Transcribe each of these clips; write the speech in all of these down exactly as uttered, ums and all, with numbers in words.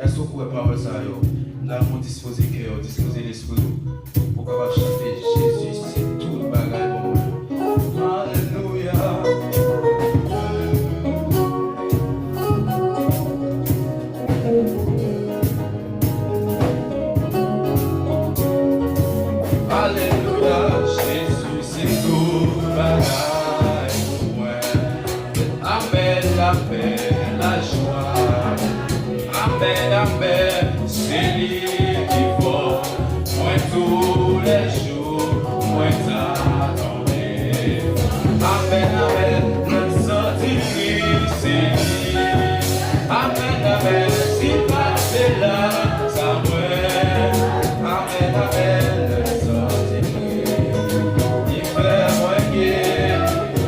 Èske w kwè pawòl sa yo? Nan yon dispoze kè w, dispoze lespri w, pou w kapab chante, Jezi se tout bagay pou mwen. Alelouya. Alelouya, Jezi se tout bagay pou mwen. Amèn, lapè, lajwa. Amèn, amèn, se li ki fò mwen toulèjou, mwen ta tonbe. Amèn, amèn, mwen santi Kris se li. Amèn, amèn, si pa se la, sa mwen. Amèn, amèn, mwen santi Kris. Li fè mwen geri.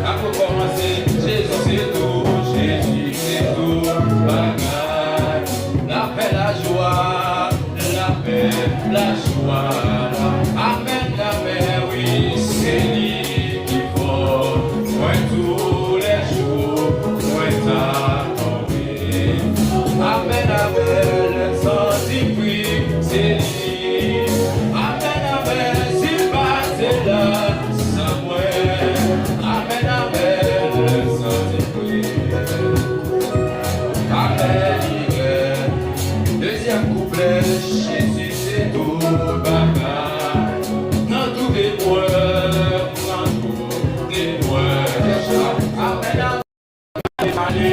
N ap rekòmanse. Jezi se tout, Jezi se tout bagay. Lapè, lajwa, lapè, lajwa. Amèn, amèn, wi, se li ki fò mwen toulèjou, mwen ta tonbe. Amèn, amèn, santi Kris se li. Amèn, amèn, si pa se la, sa mwen. Amèn, amèn, santi Kris. Amèn, amèn. Dezyèm kouplè, Jezi se tout bagay. Nan tout eprèv, nan tout eprèv. Amèn, amèn. Ale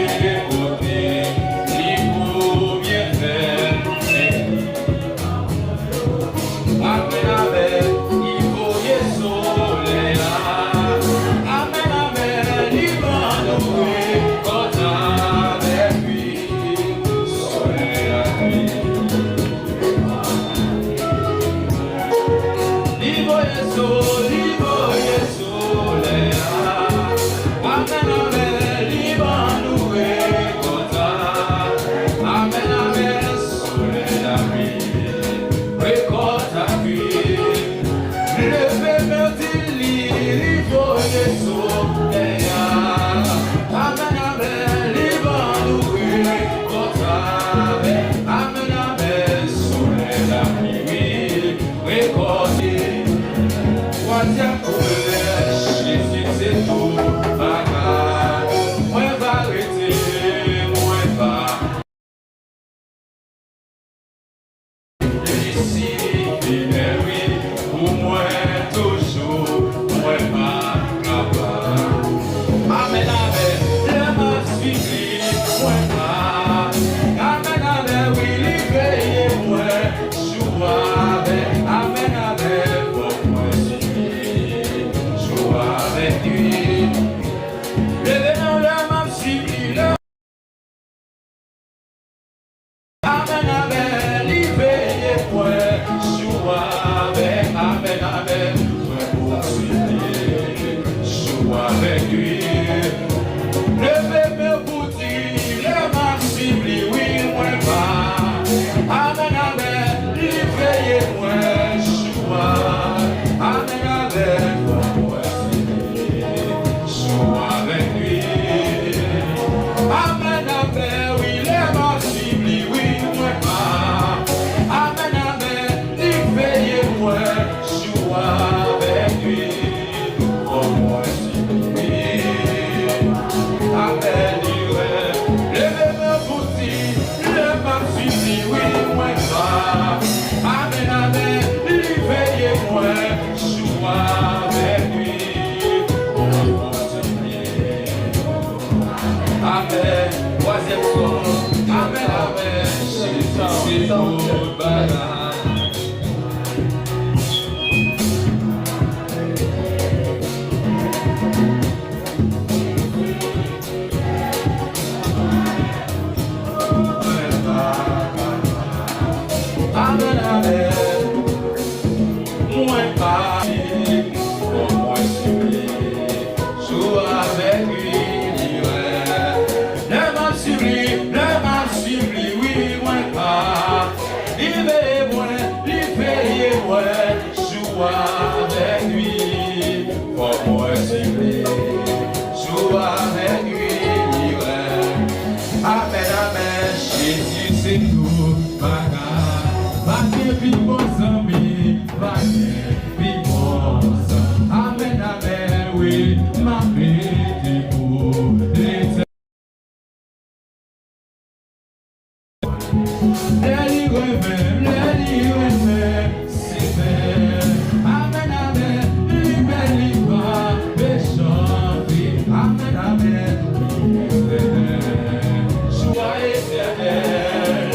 kote li pou byen fè. Amèn, amèn, li voye solèy la. Amèn, amèn, li ban nou rekòt avèk li. Solèy la, li. Li voye so, li voye solèy la. Amèn, amèn, li ban nou rekòt la. Amèn, amèn, solèy la, wi. Rekòt la, wi. Leve men, di li, li voye solèy la. Amèn, amèn, li ban nou rekòt la. Amèn, amèn, solèy la, wi. Rekòte. Twazyèm kouplè, Jezi se tout bagay. Mwen pa rete, mwen pa. Li si fidèl, wi, pou mwen toujou, mwen pa kapab. Amèn, amèn, lè m ap swiv li, mwen pa. Amèn, amèn, wi, li veye mwen. Jou avèk, amèn, amèn, fòk mwen swiv li. Jou avèk li. Leve nan lè m ap swiv li, lè. Amèn, amèn, li veye mwen. Jou avèk, amèn, amèn, mwen pou swiv li. Jou avèk li. Leve men pou Lè m ap swiv li, wi, mwen pa. Amèn, amèn, li veye mwen jou a. Amèn, amèn, fòk mwen swiv li jou avèk li. Amèn, amèn, wi, lè m ap swiv li, wi, mwen pa. Amèn, amèn, li veye mwen jou avèk li. Fòk mwen swiv li. Amèn, li rèd. Leve men pou di, lè m ap swiv li, wi, mwen pa. Amèn, amèn, li veye mwen jou avèk li. Fòk mwen swiv li. Amèn. Twazyèm sò. Amèn, amèn. Jezi se tout bagay. Amèn, amèn. Mwen pa, fòk mwen swiv li. Jou avèk li, li rèd. Lè m ap swiv li, lè m ap swiv li, wi, mwen pa. Li veye mwen, li veye mwen. Jou avèk li, fòk mwen swiv li. Jou avèk li, li rèd. Amèn, amèn, Jezi se tout. Lè li renmen, lè li renmen, se bèl. Amèn, amèn, li bèl, li pa mechan, wi. Amèn, amèn, li bèl. Jwa etènèl.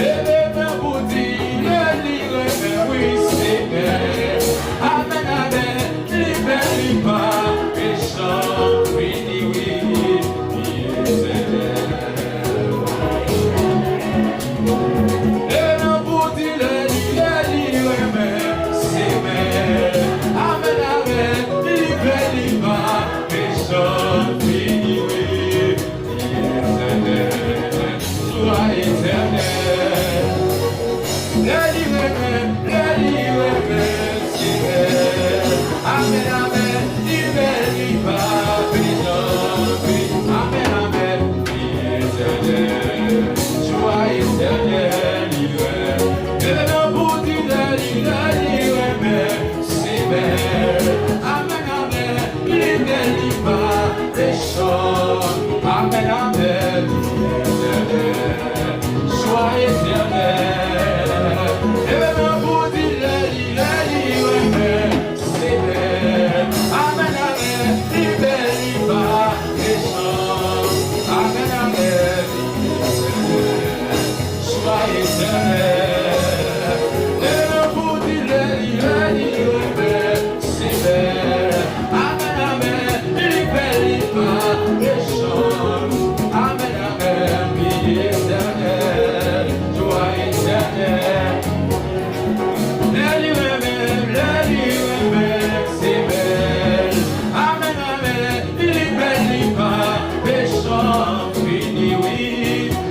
Leve men pou di, lè li renmen, wi, se bèl. Amèn, amèn, li bèl, li pa mechan, wi, wi, wi, se bèl. E nan pou di lè li, lè li renmen, se bèl. Amèn, amèn, li bèl, li pa mechan, wi, wi, wi. Jwa etènèl. Lè li renmen, lè li renmen, se bèl. Amèn, amèn, li bèl, li pa mechan, wi. Amèn, amèn, li etènèl. Jwa etènèl, li renmen. Lè nan pou di lè li, lè li renmen, se bèl. Amèn, amèn, li bèl, li pa mechan. Amèn, amèn, li etènèl. Jwa etènèl. Leve men pou di lè li, lè li renmen, se bèl. Amèn, amèn, li bèl, li pa mechan. Amèn, amèn, li etènèl. Jwa etènèl. Leve men pou di lè li, lè li renmen, se bèl. Amèn, amèn, li bèl, li pa mechan. Amèn, amèn, wi, etènèl, jwa etènèl. Lè li renmen, lè li renmen, se bèl. Amèn, amèn, li bèl, li pa mechan, fini, wi,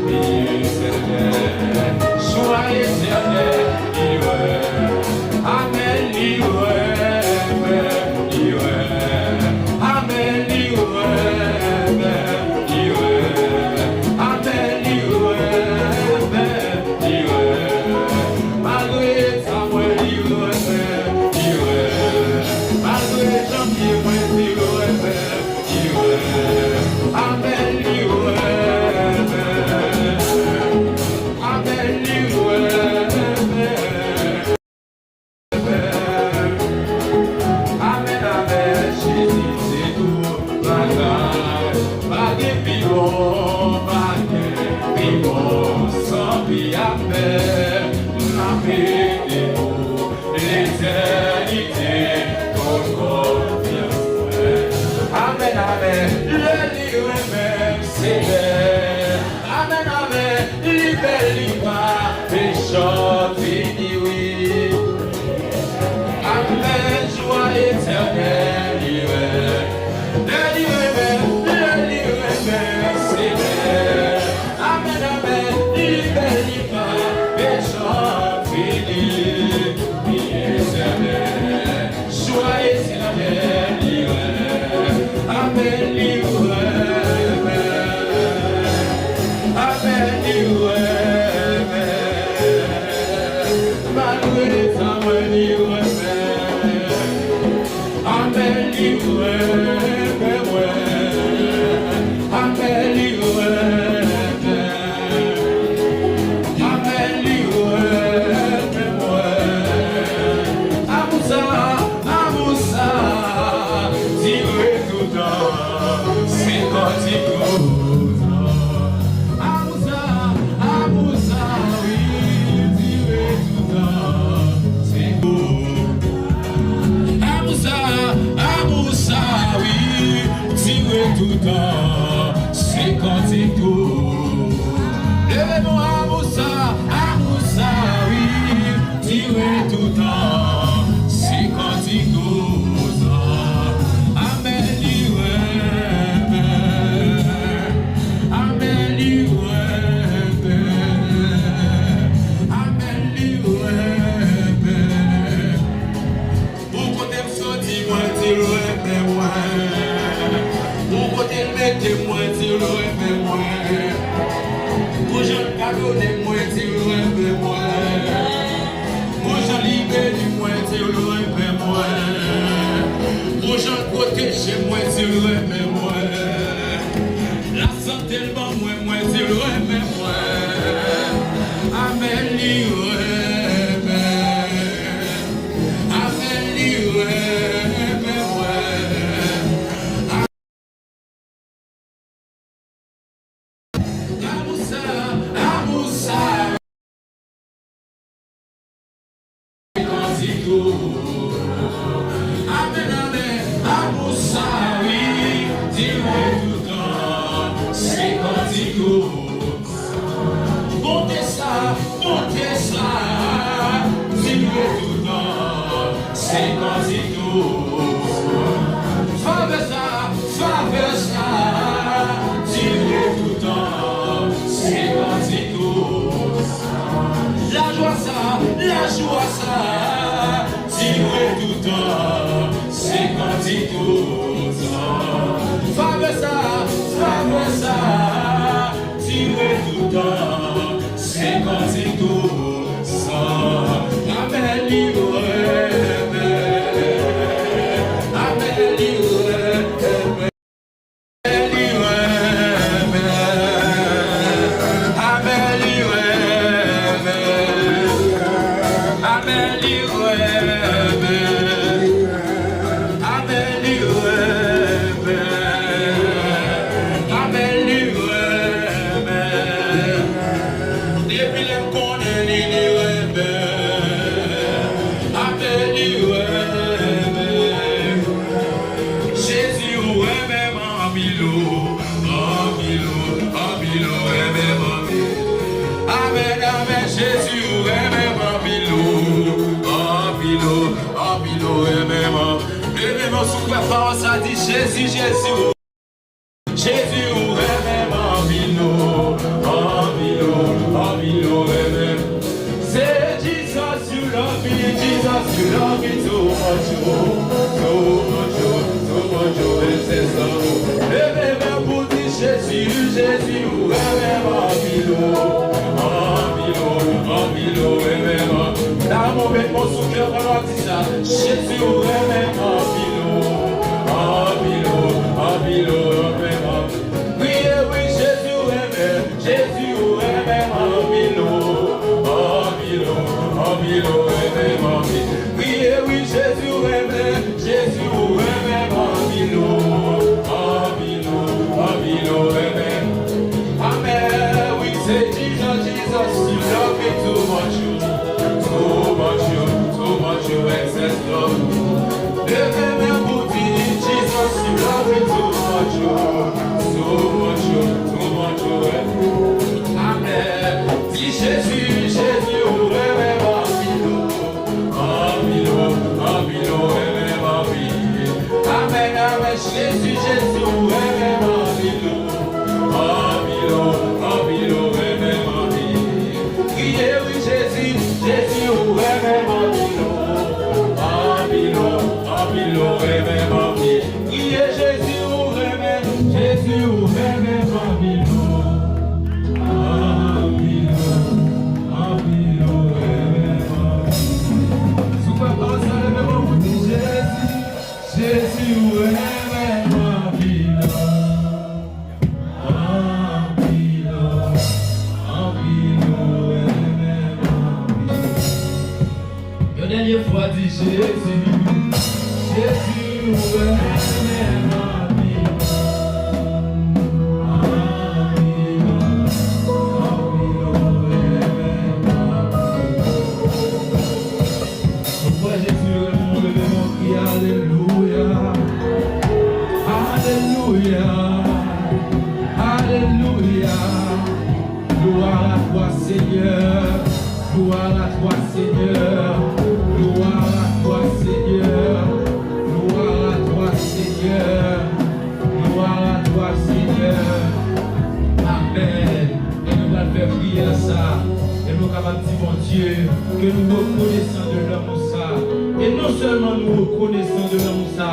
wi, etènèl. Jwa etènèl, li renmen. Amèn, li renmen, li renmen. Amèn, li renmen, li renmen. Amèn, li renmen, li renmen. Malgre sa mwen, li renmen, li renmen. Malgre jan m ye mwen, li renmen, li renmen. Amèn, li renmen. Amèn, li renmen. Amèn, amèn, Jezi se tout bagay. Pa gen pi bon, pa gen pi bon, san pi amè, n ap rete pou letènite, tout konfyans mwen. Amèn, amèn, lè li renmen, se bèl. Amèn, amèn, li bèl, li pa mechan, fini, wi. Amèn, jwa etènèl, li renmen. Lè li renmen, lè li renmen, se bèl. Amèn, amèn, li bèl, li pa mechan, fini, wi, etènèl. Jwa etènèl, li renmen. Amèn, li renmen. Li renmen, afè li renmen mwen. Amou sa, amou sa. Kantik ou. Amèn, amèn. Amou sa, wi, dire toutan. Se kantik ou. Bonte sa, bonte sa, dire toutan. Se kantik ou. Favè sa, favè sa, dire toutan. Se kantik ou. Lajwa sa, lajwa sa, dire toutan, se kantik toutan. Favè sa, favè sa, dire toutan, se kantik toutan. Amèn, li renmen. Amèn, li renmen. Li renmen. Amèn, li renmen. Amèn, li renmen. Amèn, li renmen. Amèn, li renmen. Depi lè m konnen li, li renmen. Amèn, li renmen. Jezi, ou renmen m anpil, o, anpil, o, anpil, o, renmen m anpil. Amèn, amèn, Jezi, ou renmen m anpil, o, anpil, o, anpil, o, renmen m anpil. Leve men w si w kwè pawòl sa di, Jezi, Jezi, o. Jezi, ou renmen m anpil, o, anpil, o, anpil, o, renmen m. Se Jesus, you love me, Jesus, you love me too much, o, too much, o, too much, o, excess love, o. Leve men pou di Jezi, Jezi, ou renmen m anpil, o, anpil, o, anpil, o, renmen m. Damou, met men w sou kè w, pandan w ap di sa. Jezi, ou renmen m anpil, o, anpil, o, anpil, o, renmen m. Priye, wi, Jezi, ou renmen. Jezi, ou renmen m anpil, o, anpil, o, anpil, o, renmen m anpil. Priye, wi, Jezi, ou renmen. Jezi, ou renmen m anpil, o, anpil, o, anpil, o, renmen m. Amèn, wi, se Jesus, Jesus, you love me too much, o, too much, o, too much, o, excess love. Leve men pou di, Jesus, you love me too much, o, too much, o, too much, o, renmen m. Amèn. Di Jezi, Jezi, ou renmen m anpil, o. Anpil, o, anpil, o, renmen m anpil. Amèn, amèn. Jezi, Jezi, ou renmen m anpil, o. Anpil, o, anpil, o, renmen m anpil. Kriye, wi, Jezi, Jezi, ou renmen m anpil, o. Anpil, o, anpil, o, renmen m anpil. Kriye, Jezi, ou renmen, Jezi, ou renmen m anpil, o. Anpil, o, anpil, o, renmen m anpil. Si w kwè pawòl sa, leve men w pou di Jezi, Jezi, ou renmen m anpil, o. Anpil, o, anpil, o, renmen m anpil. Yon dènye fwa, di Jezi, Jezi, ou renmen m anpil. Anpil, anpil, ou renmen m anpil. Ou kwè Jezi renmen w, leve men w, kriye alelouya. Alelouya. Alelouya. Gloire à toi, Seigneur. Gloire à toi, Seigneur. Gloire à toi, Seigneur. Gloire à toi, Seigneur. Gloire à toi, Seigneur. Amèn. E nou pral fè priyè sa. E nou kapab di Bondye ke nou rekonesan de lanmou sa. E non sèlman nou rekonesan de lanmou sa,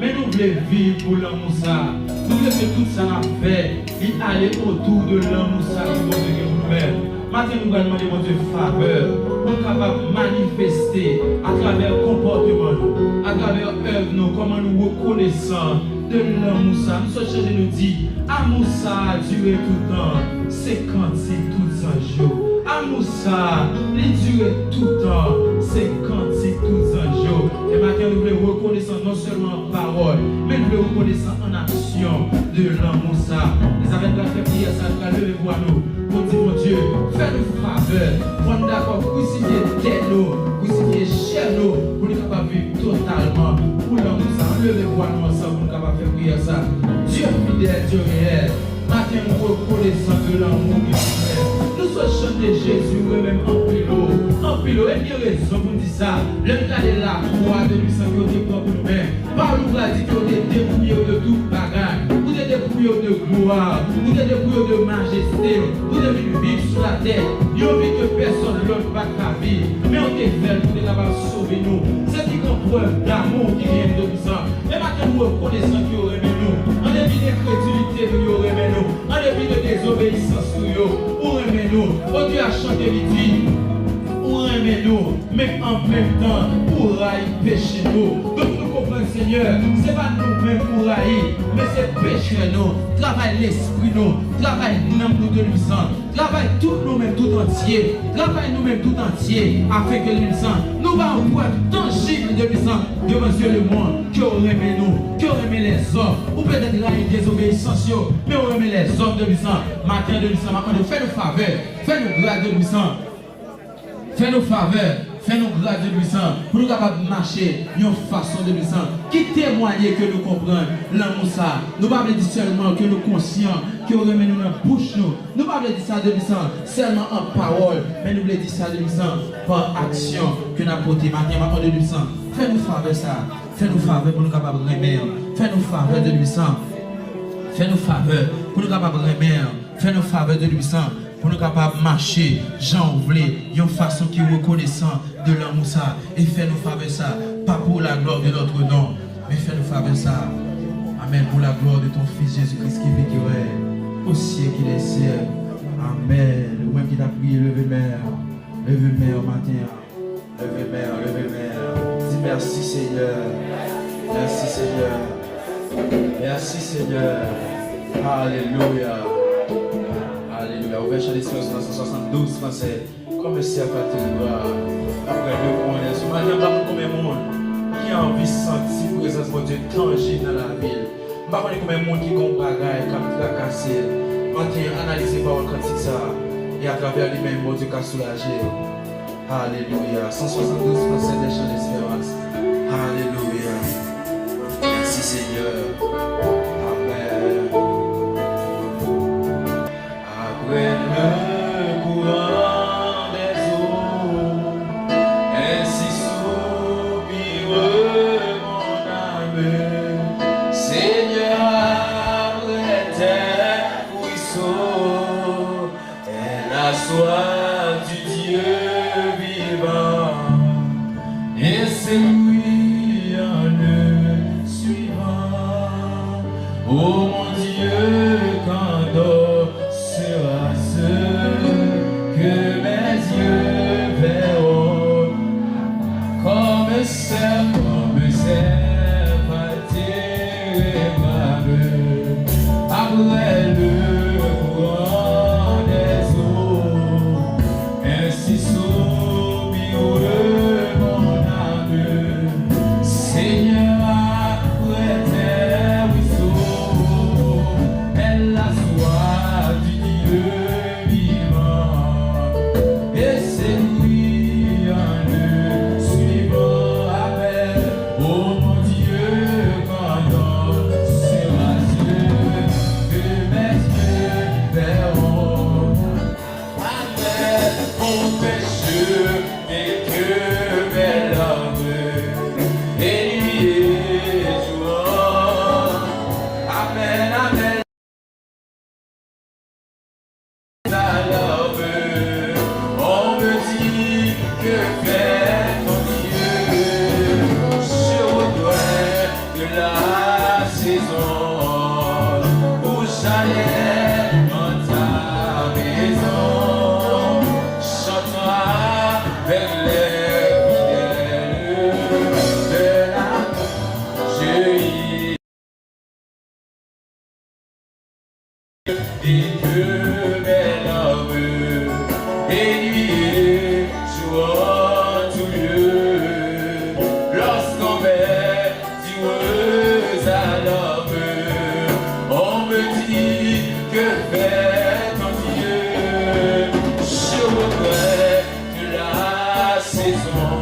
men nou vle viv pou lanmou sa. Nou vle ke tout sa n ap fè, li ale otou de lanmou sa ke Bondye gen pou nou menm. Maten, nou pral mande Bondye favè pou l kapab manifeste atravè konpòteman nou, atravè èv nou, kòman nou rekonesan de lanmou sa. Nou sot chante, nou di, amour sa a duré tout tan, se kantik tout zanj yo. Lanmou sa a, li dire toutan, se kantik tout zanj yo. E maten, nou vle rekonesan non sèlman an pawòl, men nou vle rekonesan an aksyon de lanmou sa a. Elizabeth pral fè priyè sa a, nou pral leve vwa nou pou n di Bondye, fè nou favè, fò n dakò krisifye tèt nou, krisifye chè nou, pou nou kapab viv totalman pou lanmou sa a. Ann leve vwa nou ansanm pou nou kapab fè priyè sa a. Dye fidèl, Dye reyèl, maten nou rekonesan de lanmou ke nou fè. Nou sot chante Jezi, ou renmen m anpil o, anpil o. E n gen rezon pou n di sa. Lè n gade lakwa de lwisan ke w te pran pou nou menm, Pawòl ou pral di ke w te depouye w de tout bagay. Ou te depouye w de glwa. Ou te depouye w de majeste. Ou te vin viv sou latè. Yon vi ke pèsòn lòt pa t ka viv. Men w te fè l pou w te kapab sove nou. Se pi gran prèv damou ki genyen de Twisant. E maten nou rekonesan ke w renmen nou. An depi de enkredilite nou yo, w renmen nou. An depi de dezobeyisans nou yo, ou renmen nou. Bondye a chante, li di, ou renmen nou, men an menm tan, ou rayi peche nou. Donk, nou konprann, Senyè, se pa nou menm ou rayi, men se peche nou. Travay lespri nou, travay nanm nou, de Twisant. Travay tout nou menm tout antye, travay nou menm tout antye, afenke, de Twisant, nou ba yon prèv tanjib, de Twisant, devan zye lemonn, ke w renmen nou, ke w renmen lèzòm. Ou petèt rayi dezobeyisans yo, men w renmen lèzòm, de Twisant. Maten, de Twisant, m ap mande w, fè nou favè, fè nou gras, de Twisant. Fè nou favè, fè nou gras, de Twisant, pou nou kapab mache yon fason, de Twisant, ki temwaye ke nou konprann lanmou sa a. Nou pa vle di sèlman ke nou konsyan ke w renmen nou nan bouch nou. Nou pa vle di sa, de Twisant, sèlman an pawòl, men nou vle di sa, de Twisant, pa aksyon ke n ap pote. Maten, m ap mande, de Twisant, fè nou favè sa a. Fè nou favè pou nou kapab renmen. Fè nou favè, de Twisant. Fè nou favè pou nou kapab renmen. Fè nou favè, de Twisant, pou nou kapab mache jan w vle, yon fason ki rekonesan de lanmou sa a. E fè nou favè sa a, pas pour la gloire de notre nom, mais fais-nous faveur ça. Amen. Pour la gloire de ton Fils Jésus-Christ qui vit, qui règne au siècle des siècles. Amen. Ou menm ki t ap priye, leve men w. Leve men w maten an. Leve men w, leve men w. Di mèsi, Senyè. Mèsi, Senyè. Mèsi, Senyè. Alelouya. Alelouya. Ouvè chan lesperans nan san swasanndouz fransè. Kòm Estè a te vle, apre le kouran dèzou. Maten an, m pa konn konbyen moun ki anvi santi prezans Bondye tanjib nan lavi l. M pa konnen konbyen moun ki gen yon bagay k ap trakase l. Maten an, analize pawòl kantik sa a. E atravè li menm, Bondye ka soulaje w. Alelouya. San swasanndouz fransè, de chan lesperans. Alelouya. Mèsi, Senyè. Amèn. Après le courant des eaux, ainsi soupire mon âme. Seigneur, après tes ruisseaux, elle a soif du Dieu vivant. Et c'est lui en le suivant. Ô mon Dieu, quand dort sera ce que mes yeux verront? Comme un cerf, comme un cerf, après le courant des eaux, ainsi soupire mon âme. Seigneur, après tes ruisseaux, elle a soif du Dieu vivant. Et c'est lui en le suivant. Amen. Ô mon Dieu, quand dort sera ce que mes yeux verront? Amen. Ô pécheur, et que mes larmes et nuit et jour. Amen, amen. On me dit, que fait ton Dieu? Je retourne de la saison où j'allais dans ta maison. Chantons avec les fidèles de la Et que mes larmes et Louange au Dieu, lorsqu'on met du aux alarmes, on me dit, que fait ton Dieu? Je regrette la saison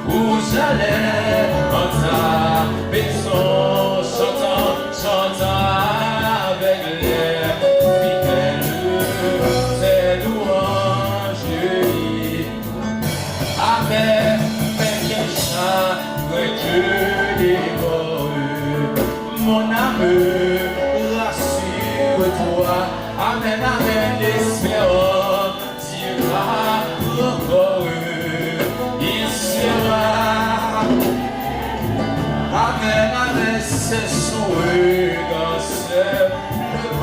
où j'allais en ta maison, chantant, chantant avec les fidèles tes louanges. Amèn. Mais quel chagrin te dévore, mon âme, rassure-toi. Amèn, amèn, espérant, dira encore, il sera. Amèn, amèn, c'est son regard seulement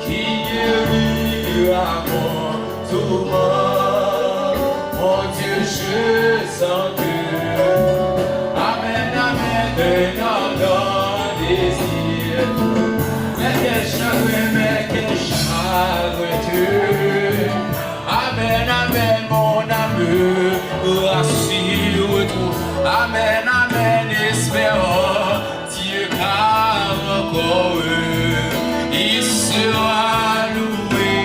qui guérira mon tourment. Mon Dieu, je sens que, amèn, amèn, un ardent désir. Mais quel chagrin, mais quel chagrin, Dieu. Amèn, amèn, mon âme, rassure-toi. Amèn, amèn, espérant, Dieu, car encore il sera loué.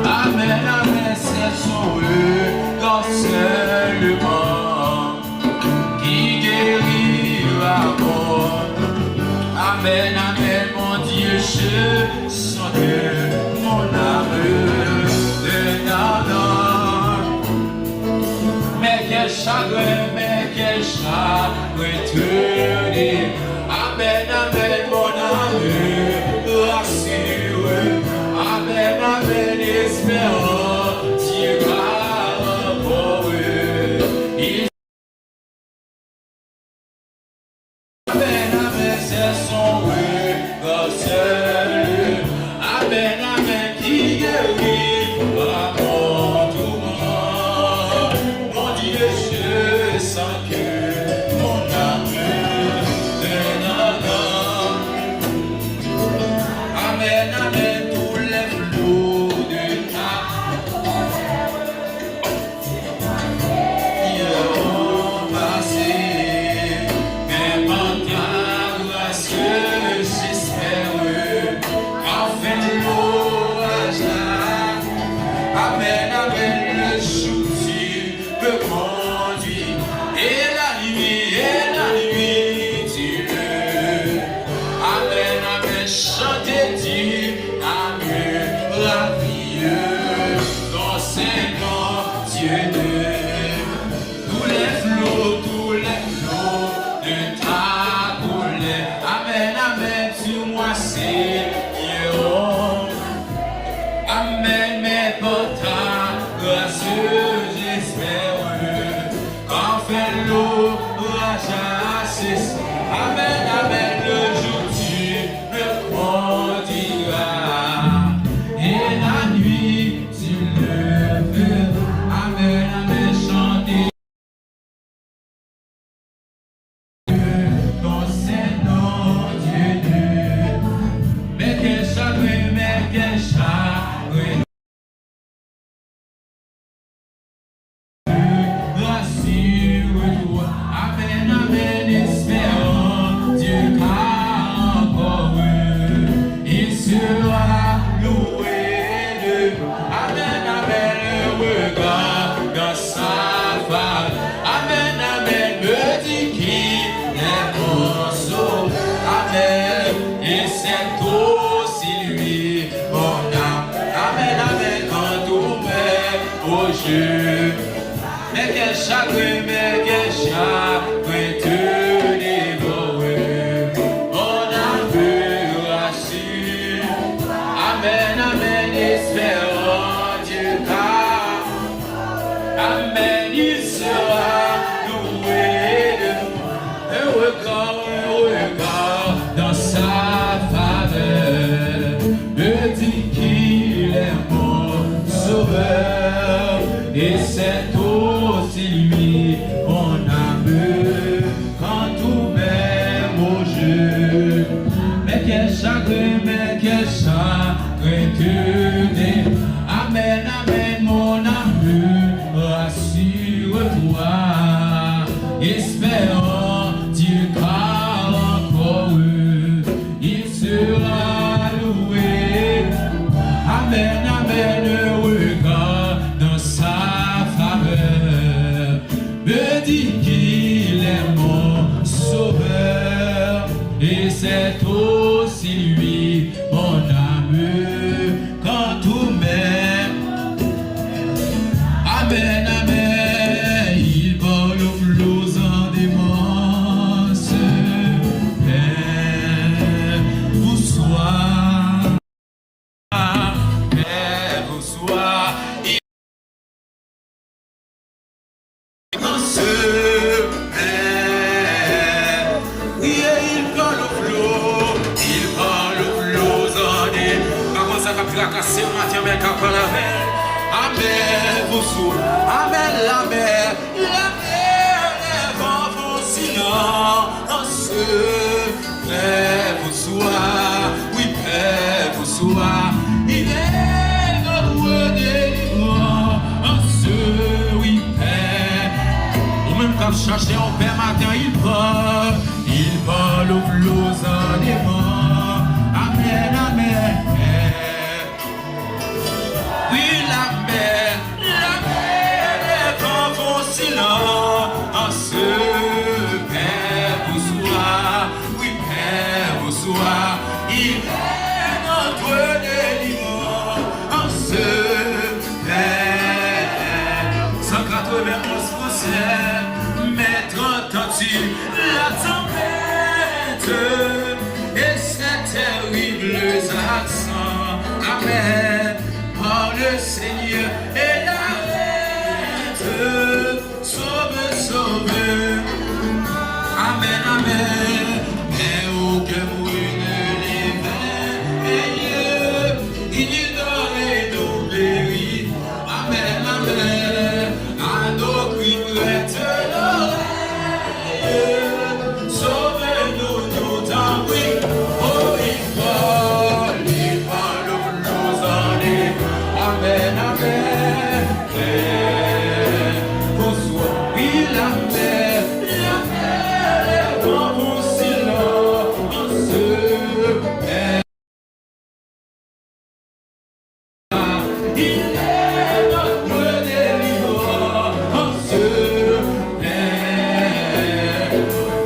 Amèn, amèn, c'est son regard seulement qui guérira mon. Amèn, amèn, mon Dieu, je sens que mon âme est ardente. Mais quel chagrin, mais quel chagrin te dé-. Amèn, amèn, mon âme, rassure. Amèn, amèn, espérant, Dieu, car encore il. Amèn, amèn, c'est son regard seul. Amèn, amèn, qui guérit à mon tourment. Mon Dieu, je sens que mon âme est ardente. Amèn, amèn, tous les flots de ta colère passé, mais par ta grâce j'espère, enfin l'orage. Amèn, amèn, le jour tu me conduis, et la nuit, et la nuit tu me. Amèn, amèn, chantez Dieu, à merveilleux ton saint nom, Dieu de. Tous les flots, tous les flots de ta colère. Amèn, amèn, sur moi, Seigneur. Amèn, mais par ta grâce, j'espère qu'enfin l'orage a cessé. Amèn, amèn, le jour tu me conduiras. Et la nuit, tu le feras. Amèn, amèn, chantez ton saint nom, Dieu de. Mais quel chagrin, mais quel chagrin. Rassure-toi. Amèn, amèn, espérant Dieu, car encore il sera loué de. Amèn, amèn, le regard dans sa faveur. Amèn, amèn, me dit qu'il est mon sauveur. Amèn, et c'est aussi lui mon âme. Amèn, amèn, quand tout m'est au jeu. Mais quel chagrin, mais quel chagrin te dévore. Mon âme rassure. Amèn, amèn, espérant Dieu, car amèn, il sera loué de. Un regard, un regard dans sa faveur me dit qu'il est mon sauveur, et c'est aussi lui mon âme quand tout m'est au jeu. Mais quel chagrin, mais quel chagrin que des. Amèn. Espérant, Dieu car encore heureux, il sera loué. Amen, amen, heureux car dans sa faveur me dit qu'il est mon sauveur, et c'est aussi lui, mon âme, quand tout même. Amen, amen, il parle aux flots en démence. Père, bonsoir. Père, bonsoir. Dans ce père, oui, il parle aux flots, il parle aux flots en démence. Pa konn sa k ap trakase w maten, men k ap pale avè l. Amen, bonsoir. Amen, la mer, la mer, les vents vont silencieux. Père, bonsoir. Oui, Père, bonsoir. Il est notre délivrance. Oui, Père. Ou menm k ap chache yon pè maten, il parle. Il parle aux flots en aimant. Amen, amen. Oui, la mer, la mer, les vents vont silencieux. Père, bonsoir. Oui, Père, bonsoir. Il est notre délivrance. Père. Cent quatre-vingt-onze pour cent, maître, entends-tu la tempête et ses terribles accents. Amen. Par le Seigneur et l'arrête. Sauve, sauve. Amen, amen. Mais au cœur brûle les veines, et il dort et nous périt. Amen, amen. À nos cris prête l'oreille. Sauve-nous, nous t'en prions. Oh, il parle, il parle, nous en est. Amen, amen. Bonsoir. Oui, la mer, la mer, les vents vont silencieux. Il est notre délivrance.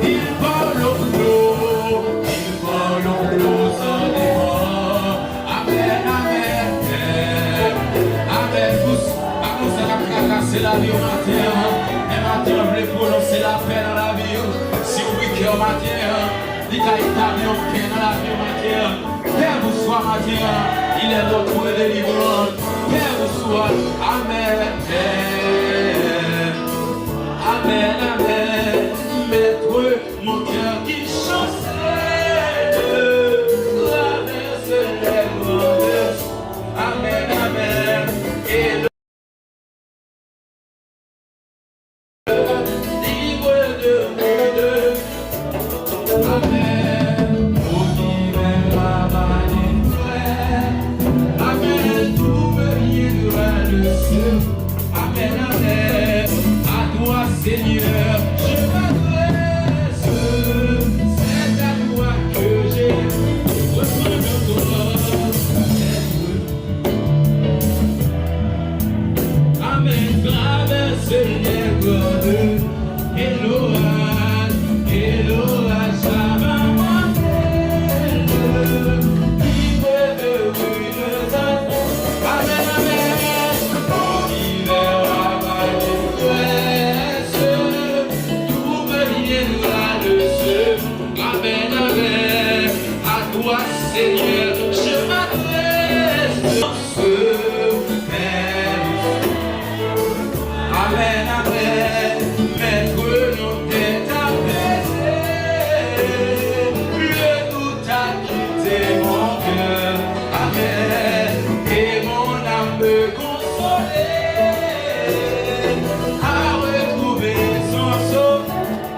Il parle aux flots, il parle aux flots en aimant. Amen, amen. Amen. Pou, pa konn sa k ap trakase lavi w maten an. Men maten an, vle pwononse lapè nan lavi w. Si w wi kè w maten an, li ka etabli yon pè nan lavi w maten an. Pè, bonswa maten an, il est notre délivrance. Pè, bonswa. Amen. Amen, amen. Maître, mon cœur qui chancelle, traverse les grandes. Amen, amen. Et Libre de brûle. Amen. Au divin rabbin frère. Amen. Tout me viendra le seul. Amen, amen. À toi, Seigneur, je m'adresse. C'est à toi que j'ai besoin de toi. Amen. Traverse les grandes et l'orage, et l'orage va m'appelle. Libre de brûle. Amen, amen. Au divin rabbin frère, tout me viendra de ce. Amen, amen. À toi, Seigneur, je m'adresse. Amen, amen. Maître, nos têtes apaisées, le doute a quitté mon cœur. Amen. Et mon âme me consolée a retrouvé son sauveur.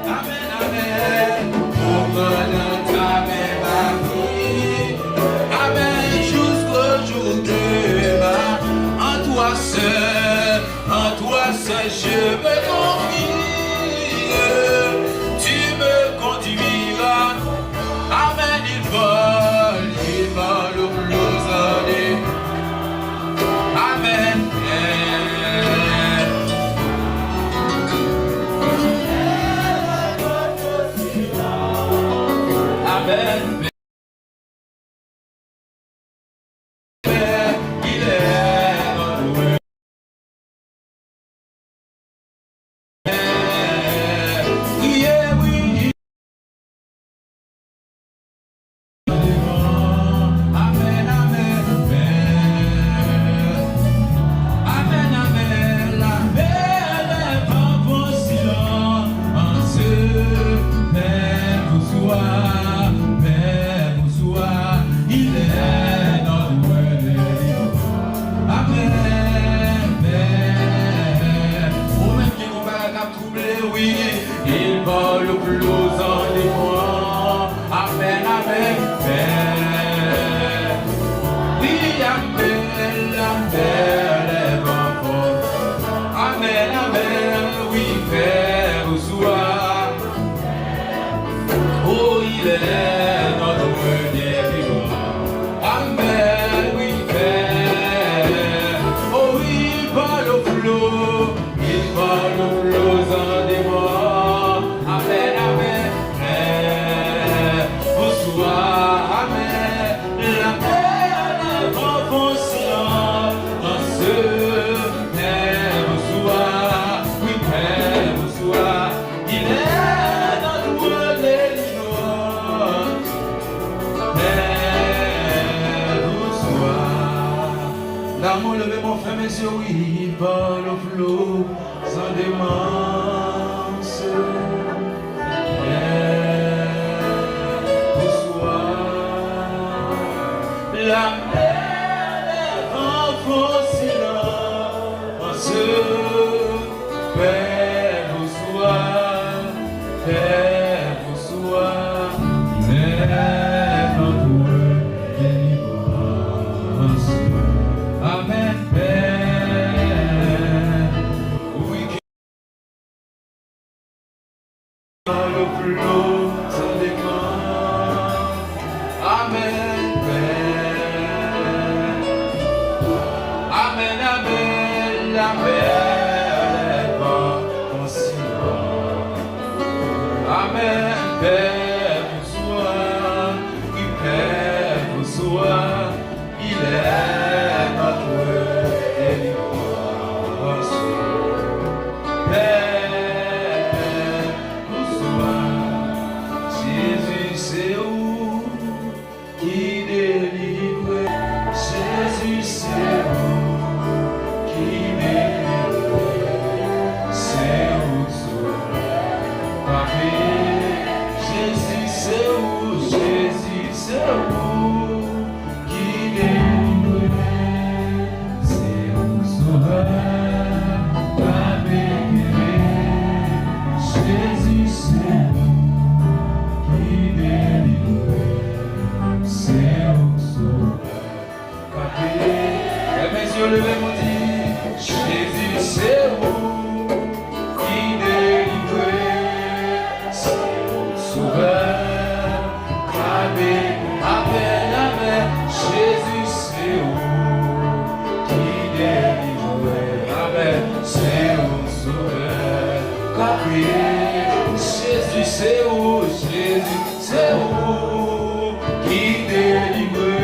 Amen, amen. Mon cœur dans ta main, ma vie. Amen. Jusqu'au jour de ma. En toi seul, en toi seul, je me confie. Il parle aux flots sans démence. Lève au soir, la mer, les vents font silence. Père, bonsoir, Père, bonsoir. Lève au délivrance. Amen, Père. Oui, dans le flot, ça dépend. Amen, Père. Amen, amen, amen. Bon, sinon. Amen, Père, bonsoir. Oui, Père, bonsoir. Il est notre délivrance. Père, bonsoir. Jésus, c'est où qui délivre. Jésus, c'est où qui délivre. C'est où sauveur. Papi, Jésus, c'est où, Jésus, c'est où qui délivre. C'est où sauveur, papi, Jésus, c'est où qui délivre. C'est où sauveur. Kanpe, lève zye leve, nou di, Jezi, se ou ki delivre. Se ou sovè, kanpe, amen, amen. Jezi, se ou ki delivre. Amen. Se ou sovè, kanpe. Jezi, se ou, Jezi, se ou ki delivre.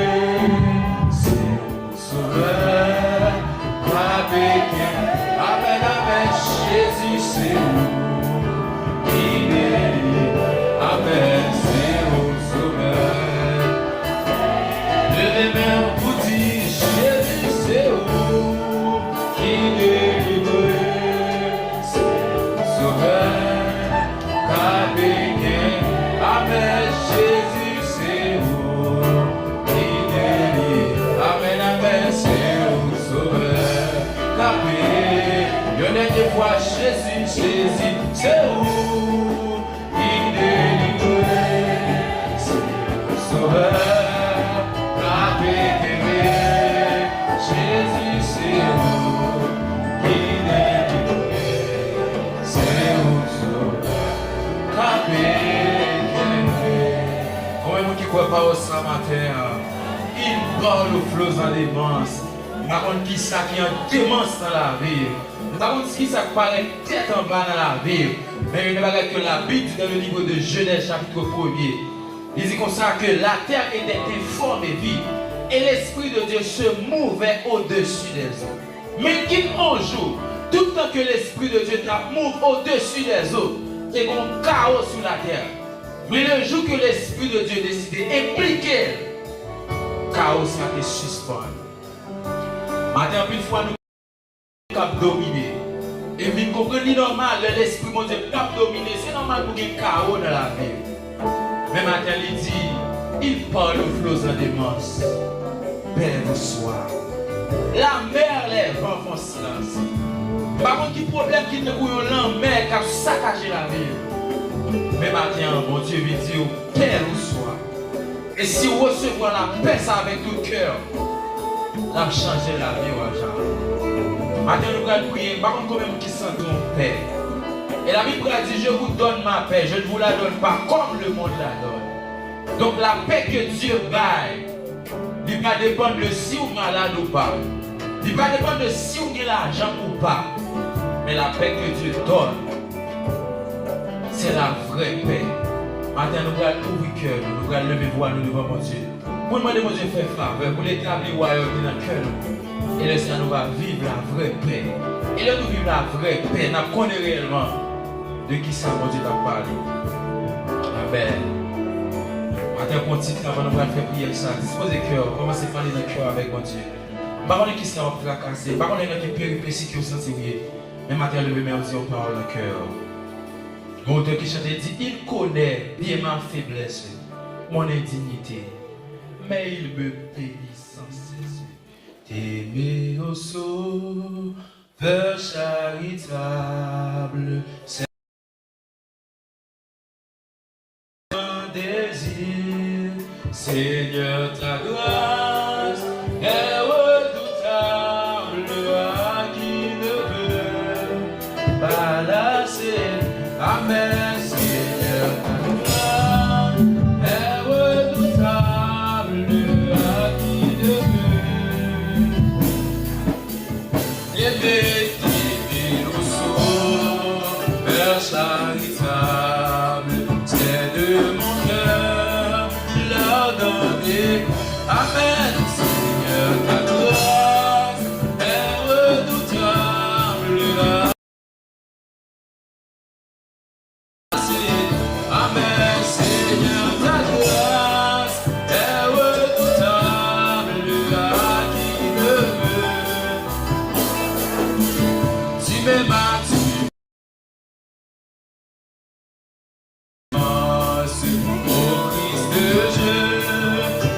Se ou sovè, pa peken. Amen, amen. Jezi, se ou ki delivre. Amen, se ou sovè. Leve men pou di, Jezi, se ou ki delivre. Se ou sovè, pa peken. Amen, Jezi, se ou ki delivre. Amen, amen, se ou sovè, kanpe. Yon dènye fwa, Jezi, Jezi, se ou ki delivre. Se ou sovè, kanpe, kenbe. Jezi, se ou ki delivre. Se ou sovè, kanpe, kenbe. Konbyen moun ki kwè pawòl sa maten an? Il parle aux flots en démence. M pa konn kisa ki an demans nan lavi w. M pa konn kisa k parèt tèt anba nan lavi w. Men yon bagay ke Labib di dans le livre de Genèse, chapitre premier, li di konsa que la terre était informe et vide, et l'Esprit de Dieu se mouvait au-dessus des eaux. Men gen yon jou, tout tan ke Lespri de Dye t ap mouv odesi dèzo, te gen yon kawo sou latè. Men le jou ke Lespri de Dye deside enplike l, kawo sa te sispann. Maten, anpil fwa, nou k ap domine. E vin konprann li nòmal, lè Lespri Bondye p ap domine, se nòmal pou gen kawo nan lavi w. Men maten, li di, il parle aux flots en démence. Père, bonsoir. La mer, les vents font silence. M pa konn ki pwoblèm ki tankou yon lanmè k ap sakaje lavi w. Men maten an, Bondye vin di w, Père, bonsoir. E si w resevwa lapè sa avèk tout kè, l ap chanje lavi w a jamè. Maten, nou pral priye, m pa konn konbyen moun ki santi yon pè. E Labib pral di, je vous donne ma paix, je ne vous la donne pas comme le monde la donne. Donk, lapè ke Dye bay, li pa depann de si w malad ou pa. Li pa depann de si w gen lajan ou pa. Men lapè ke Dye donn, se la vrè pè. Maten, nou pral ouvri kè nou, nou pral leve vwa nou devan Bondye. Mwen mande Bondye fè favè pou l etabli wayòm li nan kè nou. E lè sa, nou va viv la vrè pè. E lè nou viv la vrè pè, n ap konnen reyèlman de kisa Bondye t ap pale. Amen. Maten, pran ti tan pandan nou pral fè priyè sa. Dispoze kè w, kòmanse pale nan kè w avèk Bondye. Pa konnen kisa w ap trakase, pa konnen nan ki peripesi ke w santi w ye. Men maten an, leve men w, di yon pawòl nan kè w. Gon otè ki chante, di, Il connaît bien ma faiblesse, mon indignité, mais il me bénit sans cesse. T'aimer, ô Sauveur charitable, c'est mon désir. Seigneur, ta grâce est redoutable, à qui ne peut pas lasser. Amen. Seigneur, ta grâce est redoutable, à qui ne peut Aimez, aimez, ô Sauveur charitable, c'est de mon cœur l'ardent désir. Amen. Seigneur, ta grâce est redoutable. Amen, Seigneur, ta grâce est redoutable, à qui ne veut. Tu m'aimas, tu m'aimes, ô Christ, je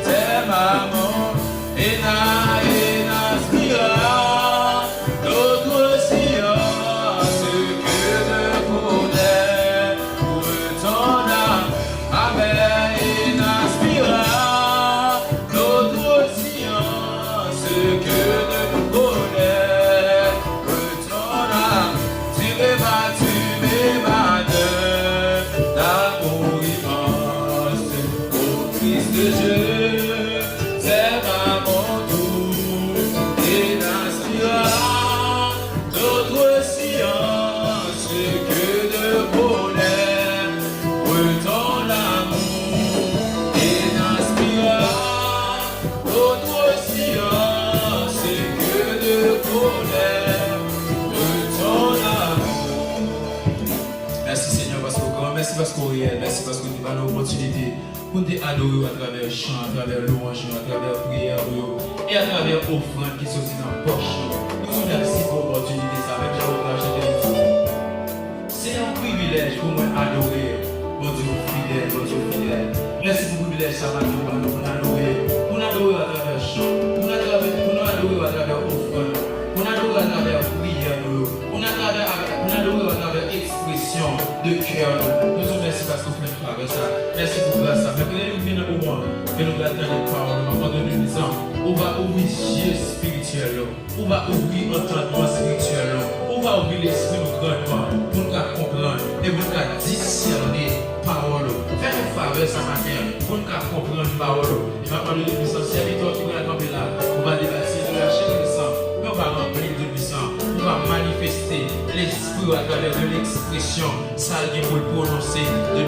t'aime à mon et n'a, et n'aspire à d'autre science que de connaître ton âme. Amen. Et n'aspire à d'autre science que de connaître ton âme. Tu m'aimas, tu m'aimas d'un amour immense. Ô Christ, je t'aime à mon tour et n'aspire à d'autre science que de connaître ton amour et n'aspire à d'autre science que de connaître ton amour. Mèsi, Senyè, paske w gran. Mèsi paske w reyèl. Mèsi paske w te ba nou opòtinite pou n te adore w atravè chan, atravè lwanj nou, atravè priyè nou yo, e atravè ofrann ki soti nan pòch nou. Nou di w mèsi pou opòtinite sa, menm jan w te chante li di. Se yon privilèj pou mwen adore Bondye w fidèl, Bondye w fidèl. Mèsi pou privilèj sa maten w ban nou pou n adore, pou n adore w atravè chan, pou n adore, pou n adore w atravè ofrann, pou n adore w atravè priyè nou yo, pou n adore, pou n adore w atravè ekspresyon de kè nou. Nou di w mèsi paske w fè n favè sa. Mèsi pou gras sa. Men kounye a nou vin nan moman ke nou pral tande pawòl ou, m ap mande w de pwisan, ou va ouvri zye espirityèl yo. Ou va ouvri antandman espirityèl nou. Ou va ouvri lespri nou grandman pou n ka konprann e pou n ka disène pawòl ou. Fè nou favè sa maten an pou n ka konprann pawòl ou. E m ap mande w de pwisan, sèvitè w ki pral kanpe la, ou va debatize, ou va chire san, men ou va ranpli l de pwisan. Ou va manifeste lespri w atravè de lekspresyon sa l gen pou l pwononse de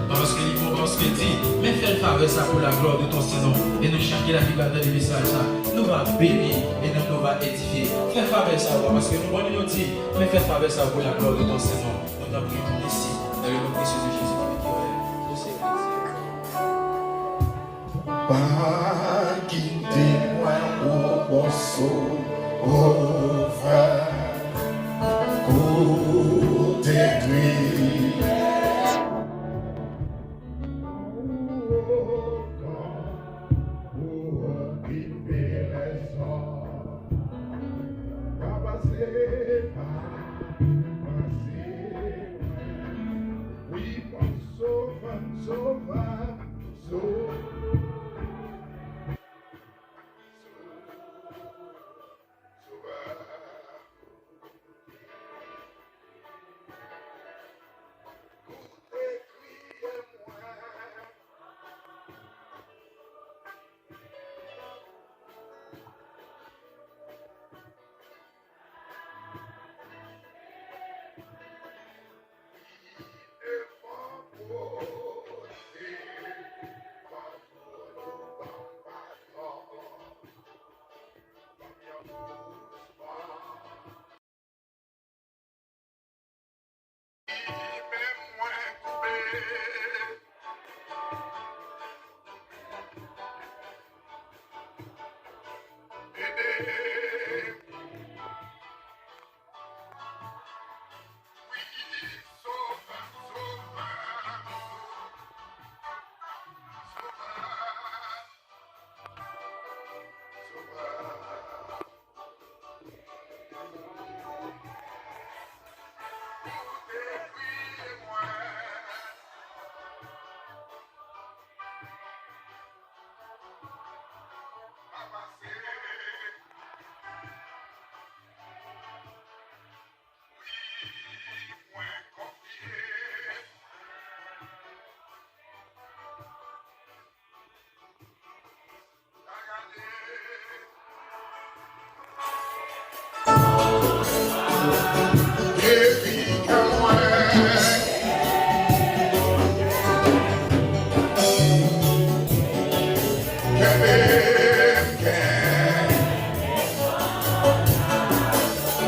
Paske li bon, paske li di, men fè l favè sa pour la gloire de ton Saint nom. E nou chak ki la ki pral tande mesaj sa, nou va beni e nanm nou va edifye. Fè favè sa, paske nou bon, nou di, men fè favè sa pour la gloire de ton Saint nom. Nou tanpri, nou isi, dans le nom précieux de Jésus, ki règne au siècle. Pa kite mwen, o Bondye, kote kri. Papa, se pa fasil. Wi, m ap sove, m sove, m sove.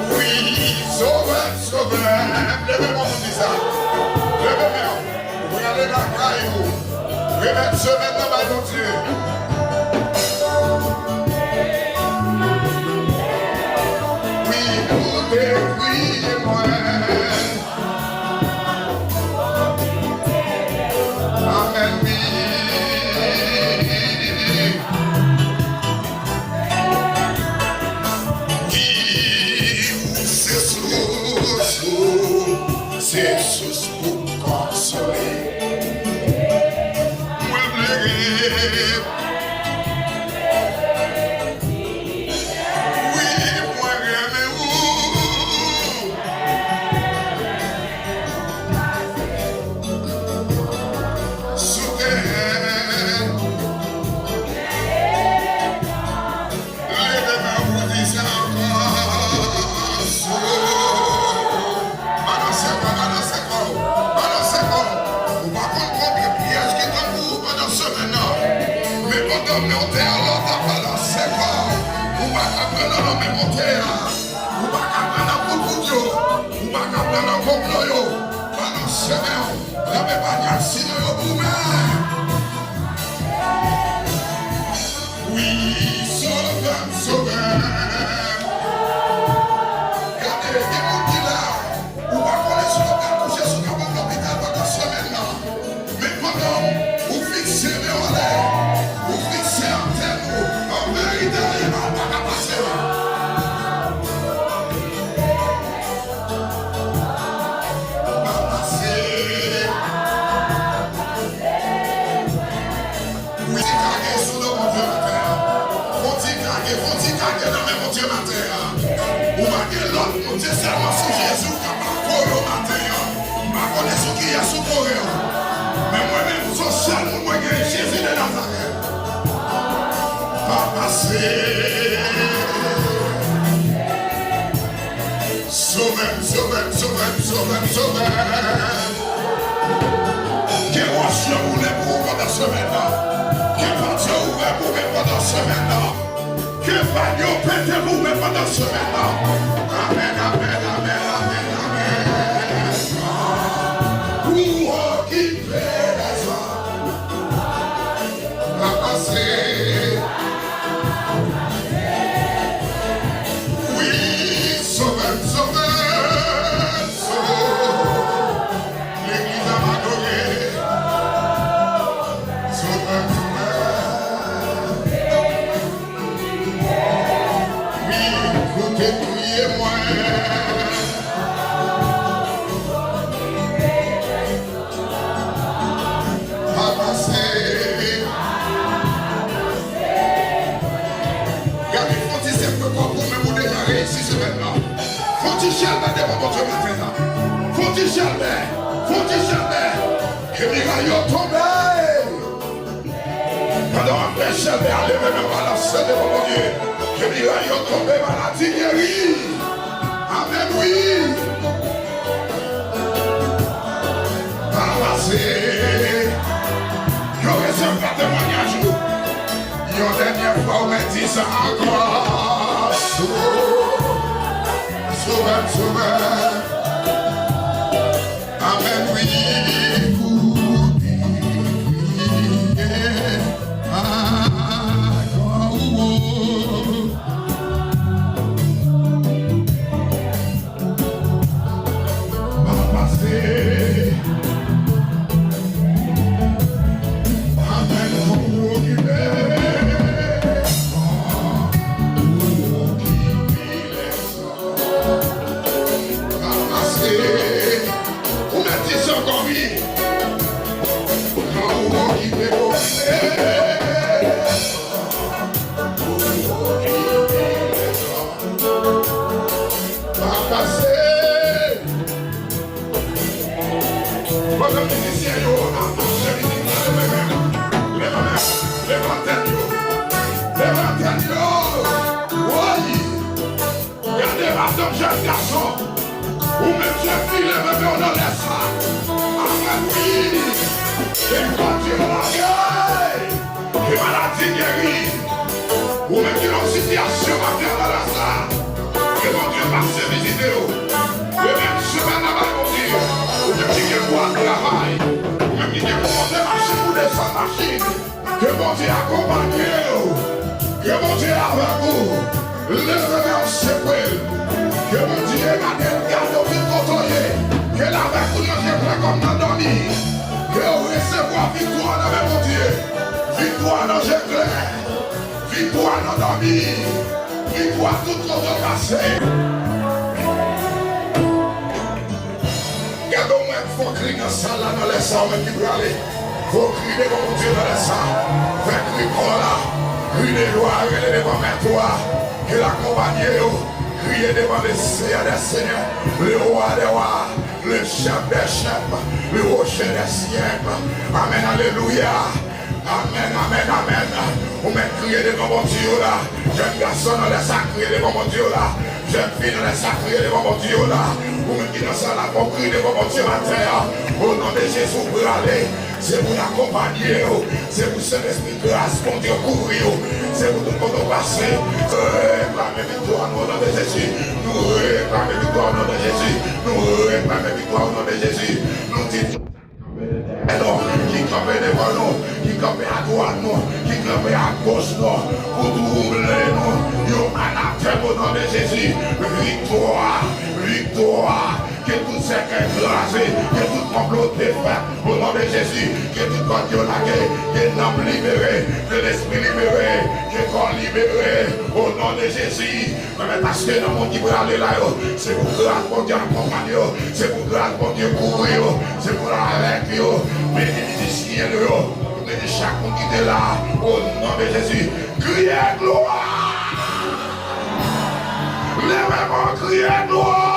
Wi, sovè m, sovè m. Leve men w pou di sa. Leve men w. Ou prale lakay ou. Remèt semèn nan bay Bondye. Wi, ou te kriye mwen. Amèn, wi. Wi, ou se sous, ou se sous pou konsole. Mwen plere. Wi, mwen renmen ou. Sou tè. Leve men w pou di sa ankò. Balanse kò, balanse kò, balanse kò. Ou pa konn konbyen pyèj ki tankou ou pandan semèn nan. Men pandan w monte a, lè w ta balanse kò, ou pa ka pran nan men monte a. Ou pa ka pran nan kout kout yo. Ou pa ka pran nan konplo yo. Balanse men w. Rape panyal sinon yo goumen. Wi, sovè m, sovè m. Gade, gen moun ki la, ou pa konnen si yo pral kouche sou kaba lopital pandan semèn nan. Men pandan ou fikse men w anlè, ou fikse antèn ou, an verite, anyen mal pa ka pase. Pa pase. Wi, ti kage sou do Bondye maten an. Fon ti kage, fon ti kage nan men Bondye maten an. Ou pa gen lòt Bondye, sèlman sou Jezi ou kapab kore w maten an. M pa konnen sou kiyès ou kore w. Men mwen menm, se yon sèl moun mwen genyen, Jezi de Nazarèt. Pa pase. Sovè m, sovè m, sovè m, sovè m, sovè m. Ke wòch yo boule pou ou pandan semèn nan. Ke pòt yo ouvè pou mwen pandan semèn nan. Ke vag yo pete pou mwen pandan semèn nan. Amèn, amèn, amèn, amèn, amèn. Ou okipe lèzòm. Ranmase. Wi, sovè m, sovè m, sovè m. Legliz ap adore. Sovè m, sovè m. Wi, koute kriye mwen. Pa pase. Gade, fon ti sèk de kò pou mwen pou deja reyisi semèn nan. Fon ti chèlbè devan Bondye maten an. Fon ti chèlbè. Fon ti chèlbè. Ke miray yo tonbe. Pandan w ap fè chèlbè a, leve men w, balanse devan Bondye. Ke miray yo tonbe, maladi geri. Amèn, wi. Pa pase. Yo resevwa temwayaj ou. Yon dènyè fwa, ou mèt di sa ankò. Sovè m, sovè m. Amèn, wi, koute kriye ankò. Jèn gason, ou menm jèn fi, leve men w nan lè sa. Alelouya! Ke Bondye lage! Ke maladi geri. Ou menm ki nan sitiyasyon maten nan lè sa. Ke Bondye pase vizite w. Ke bèl semèn nan bay Bondye. Ou menm ki gen dwa travay. Ou menm ki gen pou monte machin, pou desann machin. Ke Bondye akonpanye w. Ke Bondye avèk ou. Leve men w, sekwe l. Ke Bondye gade l, gade w tout kote w ye. Ke l avèk ou nan je klè kòm nan dòmi. Ke w resevwa viktwa nan men Bondye. Viktwa nan je klè. Viktwa nan dòmi. Viktwa tout kote w pase. Gade w mwen, fè w kri nan sal la nan lè sa, ou menm ki prale. Fè w kri devan Bondye nan lè sa. Fè kri pa w la. Kri de jwa, rele devan mèt ou a. Ke l akonpanye w. Kriye devan le Seyè dè seyè, le Wa dè wa, le Chèf dè chèf, le Woche dè syèk. Amèn, alelouya. Amèn, amèn, amèn. Ou mèt kriye devan Bondye w la. Jèn gason nan lè sa, kriye devan Bondye w la. Jèn fi nan lè sa, kriye devan Bondye w la. Ou menm ki nan sal la, fè w kriye devan Bondye maten an. O non de Jezi, ou prale. Se pou l akonpanye w. Se pou Sentespri gras Bondye kouvri w. Se pou tout kote w pase. Reklame viktwa nou o non de Jezi. Nou reklame viktwa o non de Jezi. Nou reklame viktwa o non de Jezi. Nou di, non, ki kanpe devan nou, ki kanpe adwat nou, ki kanpe agoch nou, pou twouble nou, yo anatèm o non de Jezi. Viktwa, viktwa, ke tout sèkèy kraze, ke tout konplo defèt, o non de Jezi, ke tout kòd yo lage, ke nanm libere, ke lespri libere, ke kò libere, o non de Jezi. Mwen, men paske nan moun ki prale la yo, se pou gras Bondye akonpanye yo, se pou gras Bondye kouvri yo, se pou l avèk yo. Beni mizisyen yo, beni chak moun ki te la, o non de Jezi. Kriye glwa! Leve men w, kriye glwa!